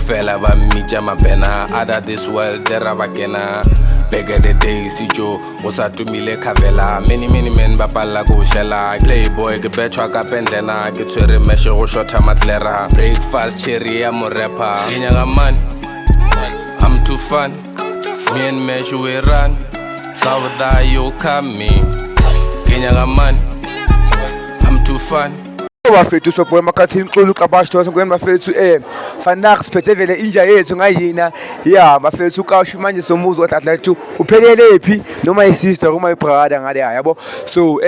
Fela ba mmitša mabena. Other this world ra ba kena. Back at the days jo go sa tumile khavela. Many many men ba palla go shela. Playboy ke betšhwa ka pendlena. Ke tshwere meshe go shotha matlera. Breakfast cherry ya morepa. Ke nyaka money. I'm too fun. Me and Mesh we run. South you coming. Ke nyaka money. I'm too fun. Bafethu, soboy Makhathini Xulu Xabash thosa bafethu, vandag siphethe vele inja yethu ngayina ya bafethu uKashu. Manje somuzwa kahle lethu uphelele phi, noma i-sister noma i-brother ngale, yabo. So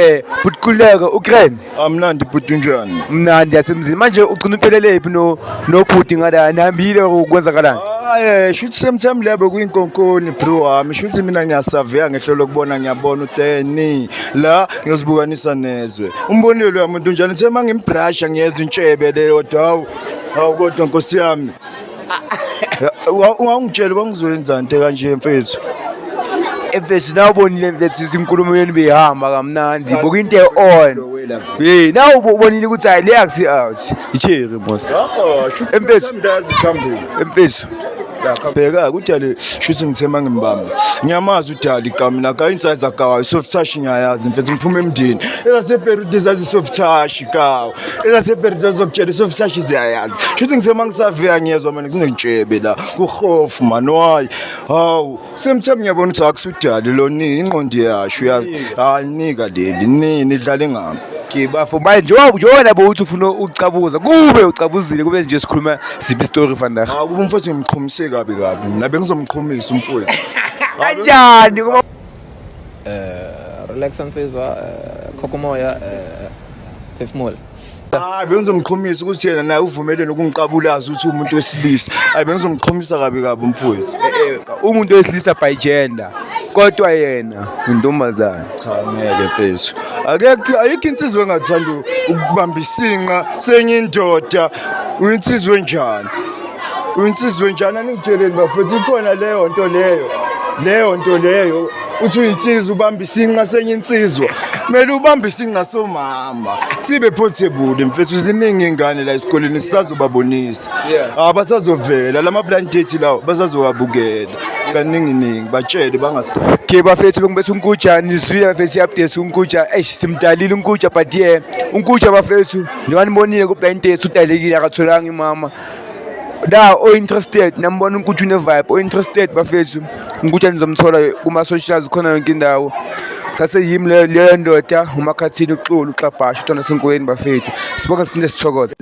butkuleka ugrand. Amnandi bhuti, unjani? Mnandi yasemzini. Manje ugcina uphelele phi no nobhuti ngale, nihambile, kwenzakalani? Hayi, shuthi same time lebo kuyinkonkoni bro wami. Shuthi mina ngiyasaveya ngehlelo kubona, ngiyabona uteni la ngiyozibukanisa nezwe. Umbonile lo muntu unjani? Uthe mangimbrasha ngiyezwa intshebe leyo kodwa hawu hawu, kodwa nkosi yami. Ungangitshela bangizoyenza into kanje mfethu. Mfethu, nawubonile mfethu izinkulumo yenu beyihamba kamnandi, buka into e-on. Hey, nawe ubonile ukuthi hayi, le akuthi out icherry mos. Ah, shuthi Mfethu. same time khambeni. Mfethu. Bheka kudali, shuthi ngithe mangimbamba ngiyamazi udali kamina ka insize kawo soft touch, ngiyayazi mfethu, ngiphuma emndeni ezaseBeirut zazi soft touch kawo, ezaseBeirut zazokutshela soft touch ziyayazi. Shuthi ngithe mangisavika ngiyezwa manje kunentshebe la kuhofu man, why hawu, same time ngiyabona ukuthi akusudali lo ni ingqondo yasho uyazi, hayi nika leli nini idlale ngami. Okay bafo, manje njengoba bowuthi ufuna ukucabuza, kube ucabuzile, kube nje sikhuluma siphi story vandag? Hawu, kuba umfowethu ngimqhumise kabi kabi, mina bengizomqhumisa umfowethu. Kanjani ngoba Relax nsizwa, khokha umoya, phefumula. Hayi, bengizomqhumisa ukuthi yena naye uvumelene ukungiqabulaza ukuthi umuntu wesilisa. Hayi, bengizomqhumisa kabi kabi umfowethu. Umuntu wesilisa by gender, kodwa yena intombazane. Cha, ngeke mfethu. Akekho, ayikho insizwa engathanda ukubamba isinqa senye indoda. Uyinsizwa enjani? Uyinsizwa enjani? Aningitsheleni bafethu, ikhona leyo nto leyo. Leyo nto leyo uthi uyinsizwa ubamba isinqa senye insizwa. Kumele ubambe isinqa somama. Sibe portable mfethu, ziningi ingane la esikoleni, sisazobabonisa. Ah, basazovela lama blind date lawo, basazowabukela. Kaningi ningi batshele bangasali. Okay bafethu, bengibetha unkuja, nizwile bafethu i-update unkuja. Eish, simdalile unkuja, but yeah, unkuja bafethu njengoba nibonile ku-blind date udalekile, akatholanga imama la o-interested. Nambona unkuja une-vibe, o-interested bafethu, unkuja nizomthola kuma-socials khona yonke indawo. Saseyimi leyo ndoda uMakhathini uXulu uXabhasha utwana senkweni bafethu. Sibonga, siphinde sithokoze.